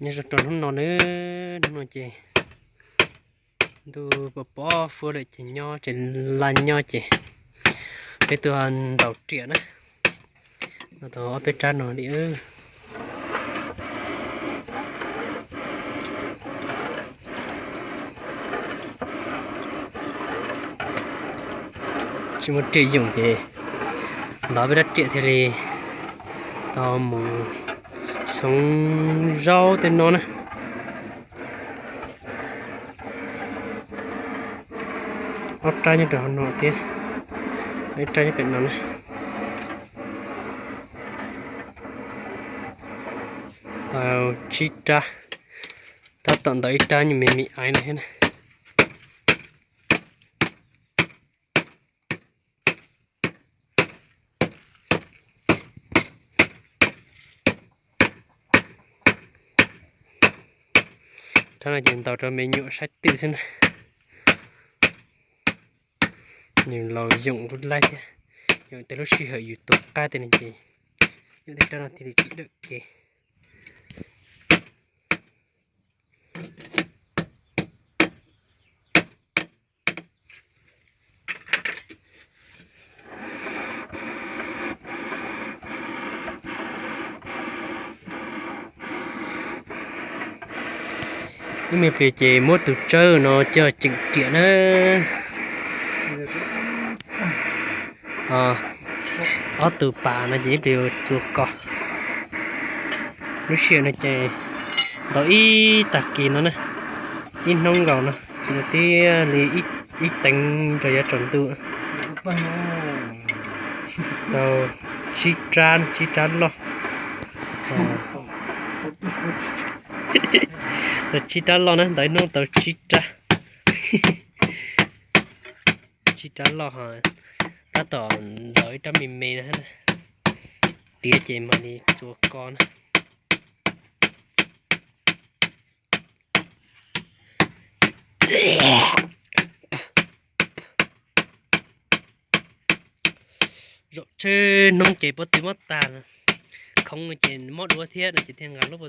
Nyob zoo rau hnub no nawb, hnub no ces ntuj pom pom fuab lawm ces nyob ces la nyob ces peb tuaj ntaus riam na. No tau ob peb rab no li. Tsis muaj riam yoom ces ntov peb rab riam thiaj li tau mus xoov zaub tej no na. Ob rab nyob rau hauv no thiab, ib rab nyob pem no na. Tau tsib rab, tab tom ntawm ib rab nyuam me me aiv no thiab na. Rab no ces ntaus rau me nyuam saib twm xwb na. Nws laus yoom lub laib thiab, yoom tej lub sij hawm yus tus qab tej no ces yoom tej rab no thiaj li tsis dawm kev. Ib me pliag ces muab tus tsawb no coj ceem riam na. Ob tug pas no ces ib pliag txua ko. Lub sij hawm no ces ntaus ib tag kis no na, ib hnub nkaus no, tsis ntev li ib teev rau yav tsaus ntuj. Tau tsib rab, tsib rab loj. Tsib rab loj na, ntaus ib hnub tau tsib rab. Tsib rab loj ho tab tom ntaus ib rab me me no, tiav ces mam li txua ko na. Zaum tsheb hnub ces pob tw mob tag, khoov ces mob dua thiab no ces thiaj nqa lub,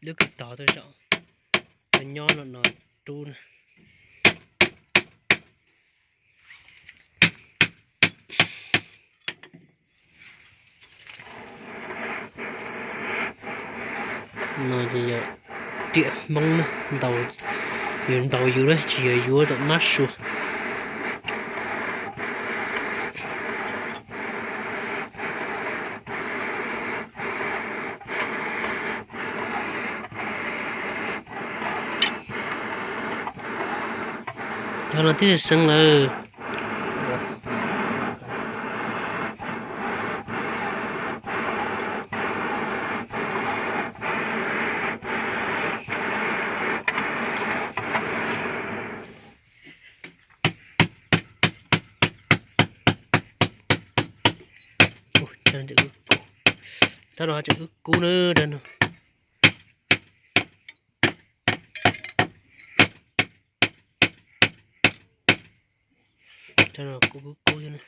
lub kwj tog tuaj zaum, nyob no rub na. No ces yog riam Hmoob na, yus ntaus yus na, tsis yog yuav tom mab sua. Cov no twb xeeb lawm. Rab no tseem kub kub na, rab no. Rab no kub kub kub thiab na.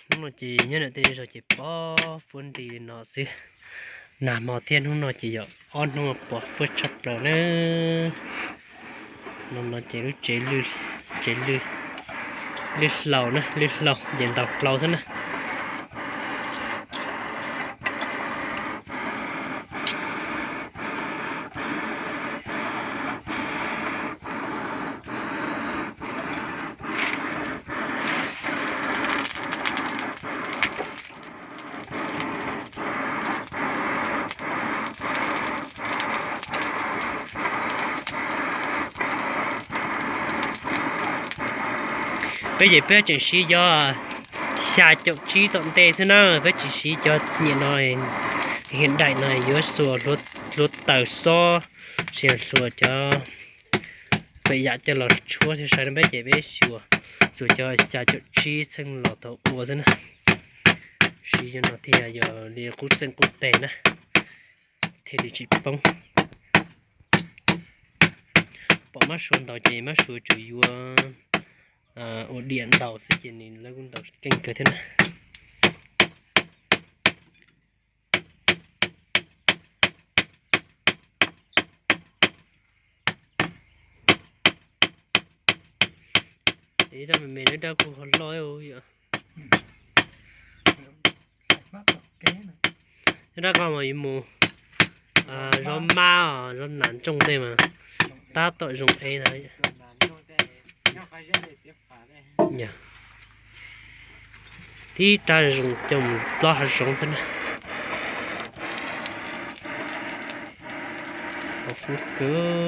Hnub no ces nyob ntawm tej zos ces pob fuab nti li no xwb. Nag hmo thiab hnub no ces yog ob hnub pob fuab tshaj plaws na. No no ces lub tsev, tsev lwj, lwj hlau na, lwj hlau ces ntaus hlau xwb na. Peb ces peb tseem siv cov xya caum tsib tom ntej xwb na, peb tsis siv cov nyuam no, hiav daim no yuav xuas hluav taws xob, tsis xuas cov pem yam coj los tshuab thiab sai no, peb ces peb xuas, xuas cov xya caum tsib txheej los tau ua xwb na. Siv cov no thiaj yog li qub txeeg qub teg na, thiaj li tsis poob. Pom mab sua ntaus ces mab sua tsuas yuav ua diam ntaus xwb ces nws lawv kuj ntaus keej kawg thiab na. Ib rab me me no, ib rab kuj ho loj yom. Ib rab ko mas yuav mus zov mab os, zov nas ntsooj tej mas tab tom zoo ev ntag. Tib rab zoo coj mus plob hav zoov xwb na.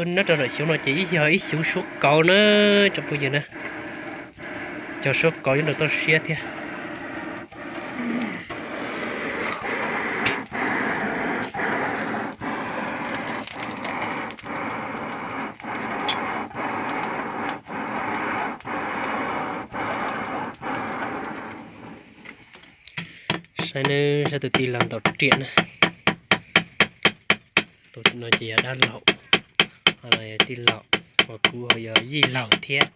Nyob rau ntawm xyuv no ces ib yog ib xyuv suab kauv na, tsoom phooj ywg na. Cog suab kauv nyob rau toj siab thiab. Saib nawb, saib tus tij laug ntaus riam na. Tus no ces yog dab laug, ho no yog tij laug, ho kuv ho yog yij laug thiab.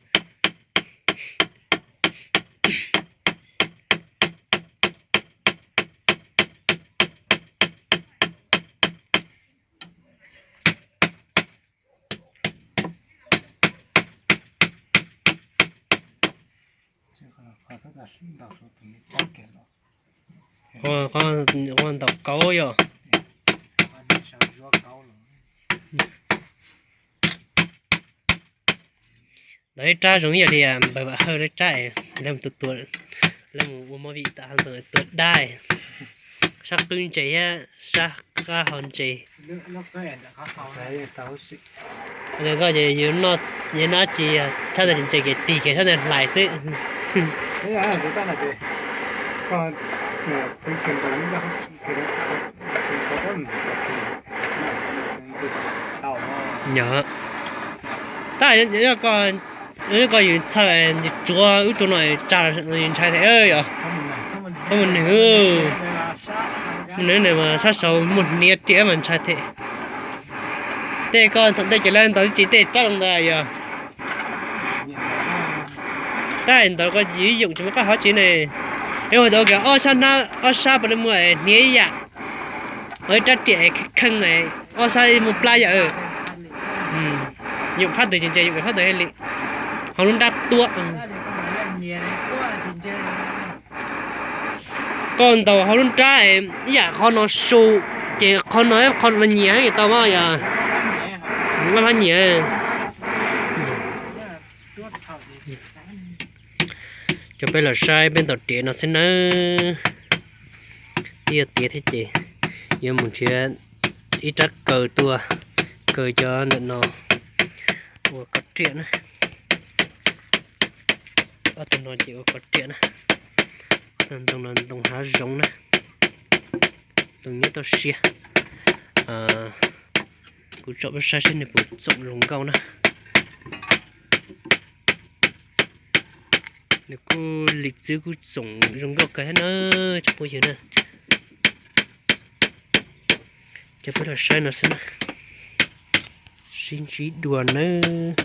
Ntaus kauv yom. Ntawd ib rab zoo ib yam li npawg Vam Hawj lawv rab, lawv mus tua, lawv mus ua movie tas tua dab, sab qwb ntses thiab sab qab hau ntses. Koj ces yus noj, yus noj tsis thab ntawd ntses kev tig kev thab ntawd hlais xwb. Yog, tab yog koj, koj yus txhawj tsuav wb rau no tsa yus ntshai thiab yom. Txhob mus nws, mus nws mas sab saud muaj hniav riam mas ntshai thiab. Tej koj thaum ntej ces lawv ntaus tsis tej rab zoo ntawd yog. Tab ntawd koj yus ib yoom tsis muaj qab hov tsis ne. Es ua tias ob sab, ob sab puav leej muaj hniav ib yam, ua ib rab riam kheej, ob sab muaj plab yam. Yoom phab ntawd ces ntse, yoom phab ntawd thiaj li hauv lub nrab tuab. Koj ntaus hauv lub nrab ib yam qhov no su, ces qhov no qhov no nyias tau mas yog, laj phab nyias. Cov peb los saib peb ntaus riam no xwb nawb. Twb yog tiav thiab ces yuav mus nrhiav ib rab kaws tuaj kaws cov ntawm no ua kov riam na. Ob tug no ces ua kov riam na. Ntoo no ntoo hav zoov na, ntoo nyob toj siab. Kuv tsom peb saib seb nws puas txoom zoo nkauj na. Nws kuj lim txwv kuj txoom zoo nkauj kawg thiab na, tsoom phooj ywg na. Cov peb los saib no xwb na, sib ntsib dua nawb.